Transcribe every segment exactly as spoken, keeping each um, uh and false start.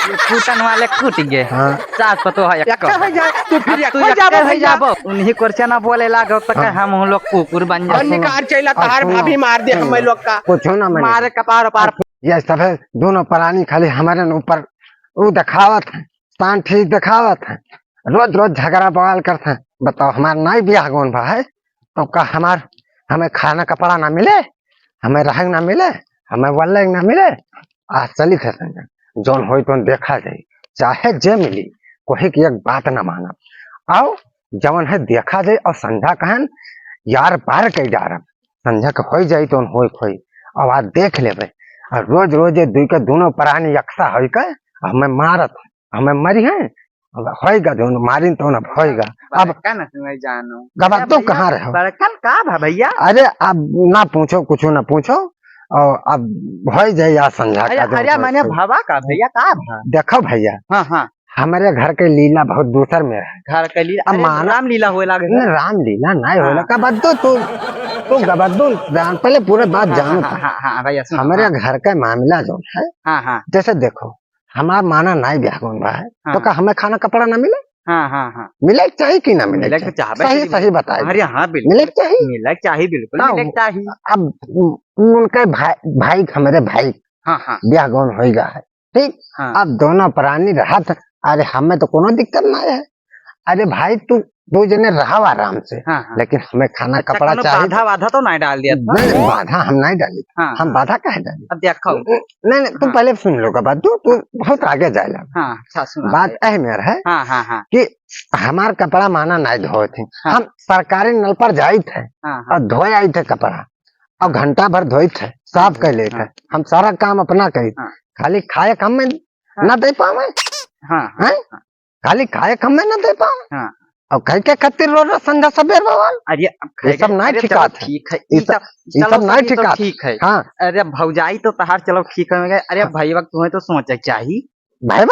कूटन वाले कूट गए। हाँ। सास पतोह एक्का एक्का हो जाए, तू फिर अब तू एक्का हो जा एक्का हो भैया। जाबो। उन्हीं कुर्सिया ना बोले लागो तो हाँ। हम हम लोग कुकुर बन जाओ। और निकार चला, तहार भाभी मार दे हम लोग का। कुछ ना मने। मारे कपार पार। ये सब है, दोनों परानी खाली हमारे ऊपर वो दिखावत है। तान ठीक देखावत है, रोज रोज झगड़ा बवाल करत है। बताओ, हमार नाई बियाह गौन भा है, तो का हमार, हमें खाना कपड़ा ना मिले, हमें रहंग ना मिले, हमें वल्लंग ना मिले? आज चलित है संजय, जौन होई तौन देखा जाई, चाहे जे मिली, कोई की एक बात ना मानब। आओ, जवन है देखा जाई। और संझा कहन, यार पार कई डारब, संझा के होई जाई तौन होई खोई, और आज देख लेबे। और रोज रोज ये दुई के दोनों परानी यकसा होई के हमें मारत, हमें मरी है। अब होइगा जौन मारिन तौन अब होइगा। अब बड़कन तुम्हें जानो। गबद्दू भैया, कहाँ रहो? बड़कन का भा भैया? अरे अब ना पूछो, कुछ ना पूछो। और अब होई जाए या संझा अरे, का जौन अरे होई मने खोई। भवा का भैया का भा? देखो भैया, हाँ, हाँ। हमारे घर के लीला बहुत दूसर में है। घर के लीला, अब अरे, माना रामलीला होए लागे। नहीं, रामलीला नहीं होए हाँ। लगा। गबद्दू तू, तू गबद्दू, जान, पहले पूरे बात हाँ, जानो हाँ, था। हाँ, हाँ, भैया, सुनो, हमारे हाँ। घर का मामला जो है, हाँ, हाँ। जैसे देखो, हमार माना नाई बियाह गौन भा है, हाँ। तो का हमें खाना कपड़ा ना मिले? हाँ, हाँ, हाँ। मिले के चाही कि ना मिले मिले के चाही? चाहबे सही, करी। सही बताए। अरे हाँ, बिल्कुल। मिले के चाही? मिले के चाही, बिल्कुल तब मिले के चाही। अब उ-, उनके भाई, भाई, हमारे भाई हाँ, हाँ। बियाह गौन होइगा है, ठीक? हाँ। अब दोनों परानी रहत, अरे हमें तो कोनो दिक्कत ना है। अरे भाई, तू दो जने रहो आराम से, हाँ, हाँ। लेकिन हमें खाना अच्छा, कपड़ा कोनो चाहिए। बाधा वाधा तो नहीं डाल दिया था? नहीं, बाधा हम नहीं डाली। हाँ, हम हाँ। बाधा काहे डाली? अब देखो। नहीं, नहीं, तू हाँ। पहले सुन लो, बात तू, तू हाँ। बहुत आगे जाए लगा। हाँ, अच्छा, सुना बात दे। अहम यार है हाँ, हाँ, हाँ। कि हमार कपड़ा माना नहीं धोए थे, हाँ। हम सरकारी नल पर जाइत है हाँ, हाँ। और धोए आइत है कपड़ा, और घंटा भर धोइत है, साफ हाँ, कर लेत हाँ। है, हम सारा काम अपना करी, हाँ। खाली खाए कम में हाँ। ना दे पावे, हाँ, हाँ, हैं? हाँ। खाली खाए कम में ना दे पावे। हाँ। और खाए के खातिर रो रो संझा सबेर बवाल। अरे, अब ये खाए सब के, नहीं अरे, ठिकात चलो है। ठीक है, ये ई सब, सब, ई चलो सब नहीं सब, ई सब ठिकात। ठीक है। हाँ। अरे, भौजाई तो तहार चलो ठीक है, मगर अरे, हाँ। भैया तुम्हें तो सोचे चाही। भैया,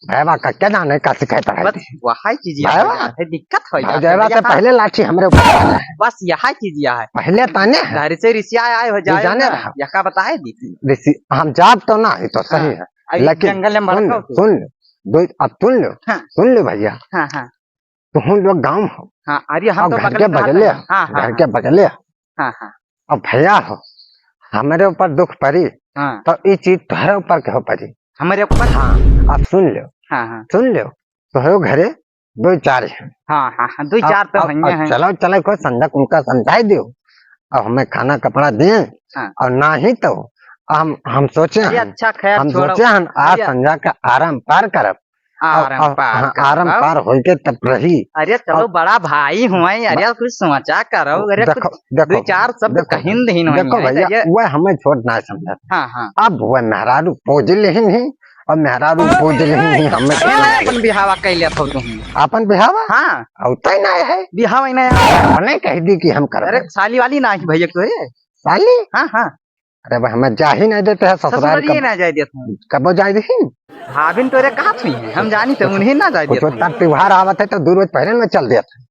भैया का क्या जाने का सिखाए पढ़ाई बस थी? वही चीज भैया, याद है, दिक्कत है यार, भैया भैया से का। पहले लाठी हमरे ऊपर डाला है। बस यही चीज यह है। पहले ताने है। घर से रिसिया आए हो ये जाए जाने ना, रहा। यह का बताए दी थी? रिसी-, हम जाब तो ना, ये तो सही हाँ। है। अरे लेकिन जंगल में सुन मरता लो, हो तू। सुन लो, दो, अब सुन लो, हाँ। सुन लो भैया। हाँ, हाँ। तुम लोग गाँव हो। हाँ, अरे हम और तो घर बगल के में बगले रहते हैं। हो, हाँ, हाँ, घर हाँ। के बगले हो। हाँ, हाँ। अब भैया हो, हमारे ऊपर दुख पड़ी, हाँ। तो ये चीज तोहरे ऊपर के हो पड़ी। हमारे ऊपर? हाँ, अब सुन लो। हाँ, हाँ। सुन लो, तोहरे घरे दो चार हैं। हाँ, हाँ, हाँ, दो अब, चार तो अब, भैया अब हैं। चलो, चलो, कोई संझा उनका समझाई दियो। अब हमें खाना कपड़ा दिए, हाँ। और ना ही तो हम, हम सोचे अरे हैं, अच्छा, खैर हम छोड़ो। सोचे हैं, आज भैया। संझा का आराम पार करब। आराम और, और, पार हाँ, करब। आराम पार होइके तब रही। अरे चलो, और बड़ा भाई हुए, अरे ब-, कुछ सोचा करो, अरे देखो, कुछ देखो, दो चार शब्द देखो, कहिन दहिन देखो हुए, भैया, अरे वह हमें छोट ना समझत। हाँ, हाँ। अब वह मेहरारू पोज लेहिन ही, और मेहरारू पोज लेहिन ही, हमें ए, अपन बिहावा कैले थो तुम। अपन बिहावा? हाँ। औते ना है। बिहावा ही ना है। अपने कह दी कि हम करब। अरे साली वाली ना है भैया तो है। साली? हाँ, हाँ। अरे भाई, हमें जा ही नहीं देते हैं ससुराल ससुराल ही कब-, ना जाए देते हैं। कबो जाए देही? भाभिन तोरे कहा थी हैं, हम जानी तो उन्हें ना जाए कुछ देते हैं। तब त्योहार आवत है तो दो रोज पहले में चल देते हैं।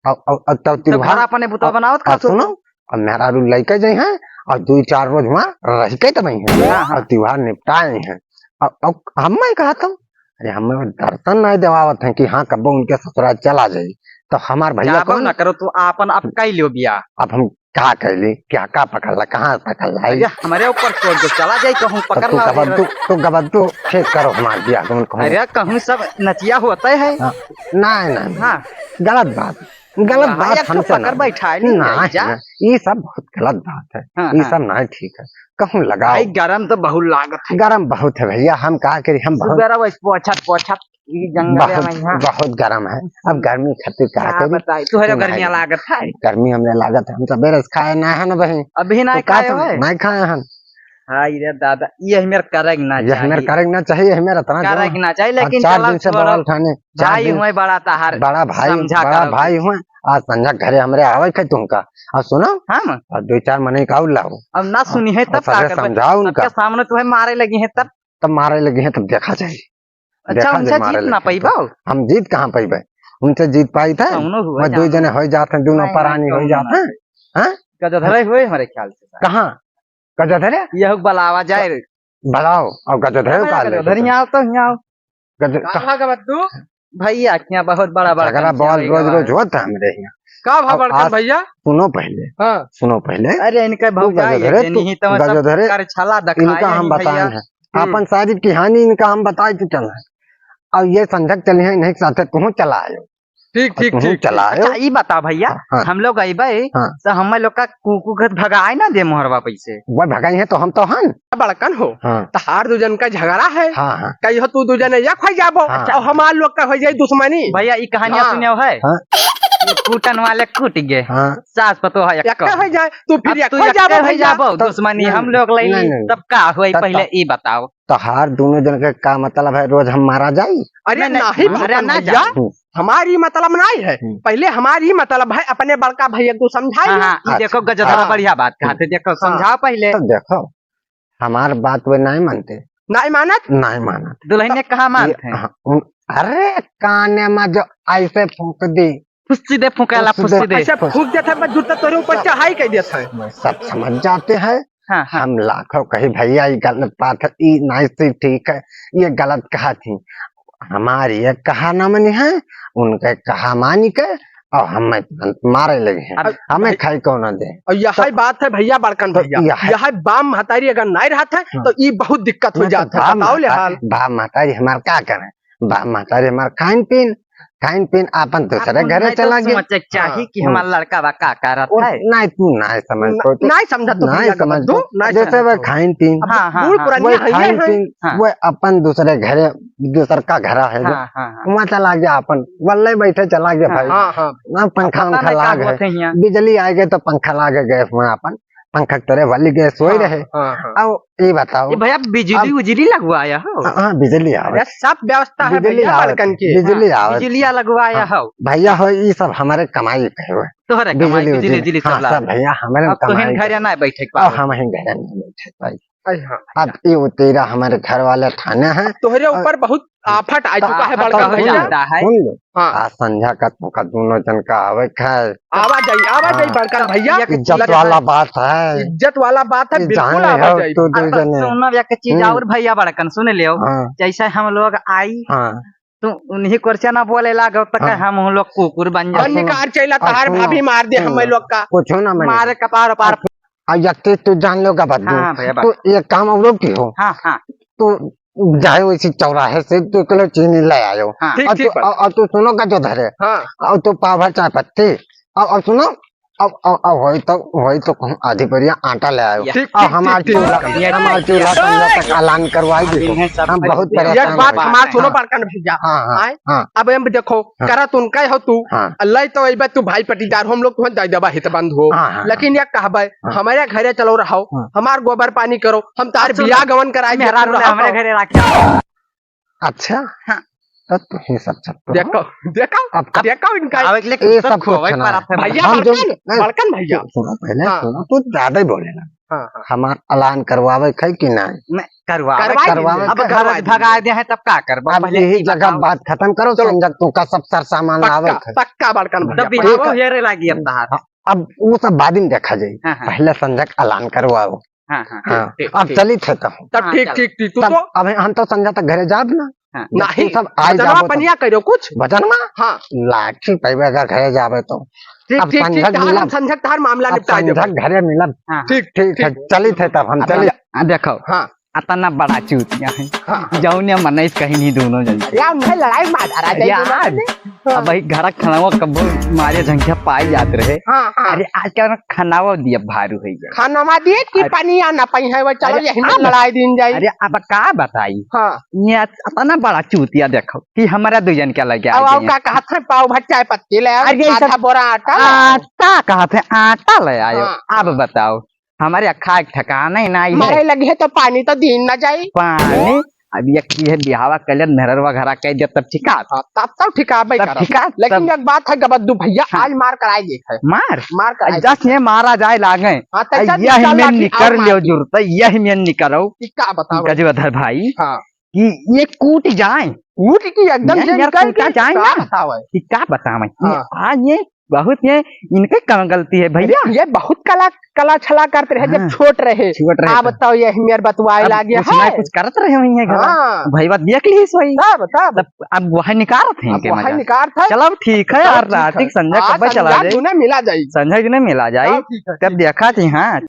और, और, और तब तो त्योहार घर अपने बुता और, बनावत और का सुनो, और मेहरारू लइके जाई हैं और दो चार रोज वहाँ रह के तो वहीं हैं हाँ, हाँ। और त्योहार निपटाए हैं। और, और हम मैं कहा था, अरे हमें दर्शन नहीं देवावत हैं कि हाँ कब्बो उनके ससुराल चला जाई, तो हमार भैया जाबो कौन? ना करो, तू आपन अब कई लियो बिया। अब हम का कैली, क्या का पकड़ ला, कहाँ पकड़ ला? अरे, हमरे ऊपर छोड़ दो, चला जाई कहूँ, तो पकड़ तू ला। गबद्दू, तू गबद्दू, ठीक करो हमार बियाह, तुम कहूँ। अरे, कहूँ सब नचिया होते है। हाँ, नहीं, नहीं, हाँ। गलत बात, गलत हाँ, बात एक तो हमसे पकड़ ना। बैठाए नहीं नहीं, जाए जा। नहीं, ये सब बहुत गलत बात है, हाँ, ये हाँ। सब नहीं ठीक है, कहूँ लगाओ। भाई, गरम तो बहुत लागत है। गरम बहुत है भैया, हम का करी, हम बहुत सुबेरा वैसे पोछत, पोछत ई जंगल बहुत, में यहाँ। बहुत गरम है। अब गर्मी खातिर का क्या करी? बताई, तुहरे तू गर्मियाँ नहीं। लागत है। गर्मी हमरे लागत है, हम सबेरे से खाए ना है ना बहिन। अभी ना तो का खाए तुम होए? नहीं खाए हन। हाय रे दादा, ये हमेर करे ना ये चाहिए। हमेर करे ना चाहिए, हमेर इतना करे जो ना चाहिए, अब लेकिन चार चलो दिन से छोड़ो। बवाल ठाने, चार भाई दिन हुए बड़ा तहार, बड़ा भाई, समझा बड़ा करो। भाई हुए, आज संझा घरे हमरे आवे के तुमका। अब सुनो, हाँ, माँ। और दो चार मने का और लाओ। अब ना सुनी है और तब का सबके करबे? समझाओ उनका। सबके सामने तुम्हें मारे लगी है तब। तब मारे लगी है तब देखा जाए। अच्छा, देखा उनसे जाए, मारे जीत ना लगे तो। पइबा? हम जीत कहाँ पइबे? उनसे जीत पाई थे? कौनो हुआ वो दो जानो। जने हो जाते हैं, दोनों नहीं, परानी नहीं, हो कौनो जाते ना। हैं। हाँ? गजधरे हुए हमारे ख्याल से। कहाँ? गजधरे? यह बलावा जाए रे। बुलाओ, और गजोधर का ले गजोधर, यहाँ आओ तो, यहाँ आओ। गज-, का का- भागा बद्दू? भैया, यहाँ बहुत बड़ा, बड़ा झगड़ा झंझट बवाल होइगा रोज, रोज बा। होता है हमरे यहाँ। का भा अब बड़कन आज भैया? सुनो पहले, हाँ। सुनो पहले। अरे, इनका तू भौजाई गजोधर है, है, तू नहीं तो सब गजोधर है, कर छला दिखाए इनका हम नहीं बताए भैया। हैं। हम्म। अपन सारी कहानी इनका हम बताए चुकल है। और ये संझक चली है, इन्हीं के साथे तू चला आयो। ठीक, और ठीक, तू ठीक, चला ठीक। आयो। अच्छा, ई बताओ भैया, हाँ, हाँ। हम लोग अइबे, हाँ। तो हम लोग का कुकुर के भगाए ना दे मोहरवा पैसे। वो भगाई है तो हम तो हन। बड़कन हो, हाँ। तहार दू जन का झगड़ा है। हाँ, हाँ। कहियो तू दू जने एक हो जाबो, हाँ। और हमार लोग का हो जाई दुश्मनी। भैया, ई कहानियाँ हाँ। सुने हो है? हाँ। ये कूटन वाले कूट गए। हाँ। सास पतोह है एक एक्का। हो जाए, तू फिर अब एक तू हो एक्का जाबो हो भैया। जाबो, तो दुश्मनी नहीं, हम लोग लैली, नहीं, नहीं। तब का होई, तब पहले का? ई बताओ। तहार दोनों जन के का मतलब है, रोज हम मारा जाई? अरे नहीं, नहीं, नहीं, अरे बड़कन नहीं, भैया, हम्म। हमारी मतलब नहीं है। हम्म। पहले हमारी मतलब है अपने बड़का भैया को समझाई। हाँ, हाँ, ई अच्छा। देखो गजोधर हाँ। बढ़िया बात कहा थे, देखो हाँ। समझाओ पहले। तो देखो, हमार बात वे नहीं मानते। नहीं मानत? नहीं मानत। दुल्हन ने कहा मानत ये, है? हाँ, उन-, अरे काने में जो ऐसे फूंक दी। फुस्सी दे फूंकेला, फुस्सी दे, फुस्सी दे। ऐसे फूंक देत है, बस जूता तोरे ऊपर सब, चढ़ाई कर देत है। सब समझ जाते हैं। हाँ, हाँ। हम लाखों कही भैया ये गलत बात है, ई नहीं सी ठीक है, ये गलत कहा थी। हमारी ये कहा ना मनी है, उनके कहा मानी के और हमें तुरंत मारे लगे हैं। अब हमें भाई खाई कौन दे? और यह तो बात है भैया, बड़कन तो भैया, यह यह बाप महतारी अगर नहीं रहत है, हाँ। तो ई बहुत दिक्कत हो नहीं, तो जात है। बाप बताओ ले महतारी, हाल। बाप महतारी हमार का करें? बाप महतारी हमार खाइन पीन, खाइन पीन आपन दूसरे अब घरे उन्हें तो चला गए। सोचे के चाही हाँ। कि हमार लड़का बा का करत वो है। नहीं, तू नहीं समझ न-, पाते। नहीं समझत तो नहीं भैया का समझ बद्दू, पाते। नहीं जैसे समझत वो हो। खाइन पीन, अब हाँ, हाँ, बूढ़ हाँ। पुरानिया वही है, खाइन है। पीन, हाँ। वो अपन दूसरे घरे, दूसर का घरा है जो। हाँ, हाँ, हाँ। वहाँ चला गया अपन, वल्ले बैठे चला गया हाँ, भाई। हाँ, हाँ। ना पंखा अब पता उंखा नहीं का लाग है। होते हैं यहाँ। बिजली आ गए तो पंखा लाग गए, वहाँ अपन पंखा के तरे वाली गए सोए हाँ, रहे। हाँ, हाँ। अब ये बताओ। ये भैया बिजली अब उजली लगवाया हो? हाँ, हाँ, बिजली आवे। अरे सब व्यवस्था है बिजली भैया आवे, बड़कन की। बिजली हाँ, आवे। बिजलिया लगवाया हाँ। हो? भैया हो, ये सब हमारे कमाई के हुए। तोहरे कमाई बिजली बिजली उजली। बिजली सब हाँ, लावे। सब भैया हमारे अब तो कमाई हिन के। घरे ना बैठे के अब पावे। हम हिन घरे ना बैठे पाई। अरे हाँ। अब ये वो तेरा हमारे घर वाले थाने हैं। अब तोहरे और ऊपर बहुत आफत आ तो चुका है आफत बड़का तो भैया। सुन लो, आता है। सुन लो। हाँ। आज संझा का तुमका दोनों जन का आवे का है। आवा जाई, आवा जाई हाँ। बड़का भैया। इज्जत वाला बात है। इज्जत वाला बात है, ये बिल्कुल जाने आवा हो जाई। तो दो अरे जने। सुनो एक चीज हम्म। और भैया बड़कन सुन लियो। हाँ। जैसे हम लोग आई हाँ। तो उन्हीं कुर्सिया ना बोले लागो तो हाँ। हम हम लोग कुकुर बन और जाए। निकार चला और तहार सुनो, भाभी मार दे सुनो, हम लोग का। कुछ ना मने। मारे कपार पार। और यत्ते तू जान लो का बात हाँ, दो। भैया, बात। तो एक काम और की हो। हाँ, हाँ। तो जाए वैसे चौराहे से दो किलो चीनी ले आयो। हाँ। ठीक, और ठीक तू, बात। और, और तू सुनो का जो धरे। हाँ। और तू पाव भर चाय पत्ती। और, और सुनो, अब, अब, अब होई तो, होई तो कहूँ आधी परिया आटा ले आयो। ठीक, और ठीक, हमार ठीक, ठीक। चूल्हा, ये हमार चूल्हा संझा तक अलान करवाई अब दी। इन्हें सब हम बहुत एक परेशान बात हो गए। हमार सुनो हाँ। बड़कन भैया। हाँ, हाँ, आए? हाँ। अब हम देखो, हाँ। करत उनका हो तू, हाँ। अल्लाह तो अइबे तू भाई पटीदार, हम लोग तुहन जाय देबा हित बंद हो। हाँ, हाँ, लेकिन हाँ। ये कहबे, हाँ। हमारे घरे चलो रहो, हाँ। हमार गोबर पानी करो, हम तार अब सुनो, बियाह गवन कराई मेहरारू तू ले रहो। हमरे घरे राखे। अच्छा? हाँ। तब तो ये सब चक्कर देखो, देखो, अब का-, देखो इनका। आवे के लिए ये कुछ सब खोवे कुछ ना। पर आते हैं। भैया हम जो बड़कन, नहीं, बड़कन भैया। सुनो पहले, हाँ। सुनो, तू ज्यादा ही बोले ना। हाँ, हाँ। हमार अलान करवावे के है कि नहीं? नहीं, करवावे करवाई के। दीजिए। अब अब घर करवाई भगा दीजिए। दे हैं, तब का करबो? अब पहले यही ई जगह बताओ। बात खत्म करो, चलो। संजय, तू का सब सर सामान पक्का, लावे के है। पक्का बड़कन भैया, जब बिहाव पक्का। हेरे लागी अब तहार। हाँ, अब वो सब बाद में देखा जाई। हाँ, हाँ। पहले संजय का अलान करवाओ। हाँ, हाँ, हाँ, ठीक, ठीक, अब ठीक। चलित है तब। तब हाँ, ठीक, चलो। ठीक, ठीक, तू तब तो अब हम तो संझा तक घरे जाब ना। हाँ। नहीं, तू सब आए भजनवा जाबो तब। पनिया करो कुछ। भजनवा? हाँ। लाठी पैबे अगर घरे जाबे तो। ठीक, अब ठीक, ठीक, संझा तहार हम मिलब। संझा तहार मामला अब निपटा देबो। संझा घरे मिलब। हाँ, ठीक, ठीक है, ठीक। चलित है तब हम अब चलित। आ, देखो, हाँ। अतना बड़ा चूतिया है। हाँ। जौने मनई कहीं नहीं दोनों जन के। यार, मैं लड़ाई मार रहा था यार। दोनों जन में। हाँ। अब भाई घर का खाना वो कब्बो मारे झंझा पाई जात रहे। हाँ, हाँ। अरे आजकल ना खानावा दिया भारू है ये। खानावा दिए कि अरे पानी आना पाई है, वो चलो अरे यही में अब लड़ाई दिन जाई। अरे अब का बताई? हाँ। ये अतना बड़ा चूतिया देखो कि हमारा दू जन के लगे अब आ आओ गए। का कहत है, पाव भर चाय पत्ती ले आओ, अरे ये आधा सब बोरा आटा ले आओ। आटा कहत है, आटा ले आयो। हाँ। अब बताओ, हमारे खाए के ठिकाना ही नहीं है। मारे लगे तो पानी तो दीन ना जाई। पानी, अब ये की है बिहावा कलर मेहरवा घरा कह दिया तब ठिका। हाँ, तब तो ठिका भाई तब करा। ठिका, लेकिन तब एक बात है गबद्दू भैया, हाँ। आज मार कराई देत है। मार? मार कराई जस देत है। ये मारा जाए लागे। हाँ, तो आ, जस यही चार में लाठी निकर और लियो मार दी। जुरता, यही में निकरो। ई का बताओ? गजोधर भाई, हाँ। कि ये कूट जाए। कूट की एकदम ये से यार निकल कूटा के जाए का ना। बतावे? कि का बतावे? हाँ। आज ये बहुत ये इनके कम गलती है भइया। ये बहुत कला, कला छला करत रहे जब हाँ। छोट रहे। छोट रहे अब तो। तो ये मेर बतुआए अब लागे कुछ ना है। कुछ करत रहे हुई है घर। हाँ। भइया देख ली सोई। तब, तब। तब अब वह निकारत है अब इनके वह मजा। निकारत है। चलो ठीक है, चलो यार, ठीक रात है। की संझा आज कब्बे चला संझा जाए। दुने मिला जाई। संझा दुने मिला जाई। हाँ, ठीक है, तब ठीक। देखा थी, हाँ।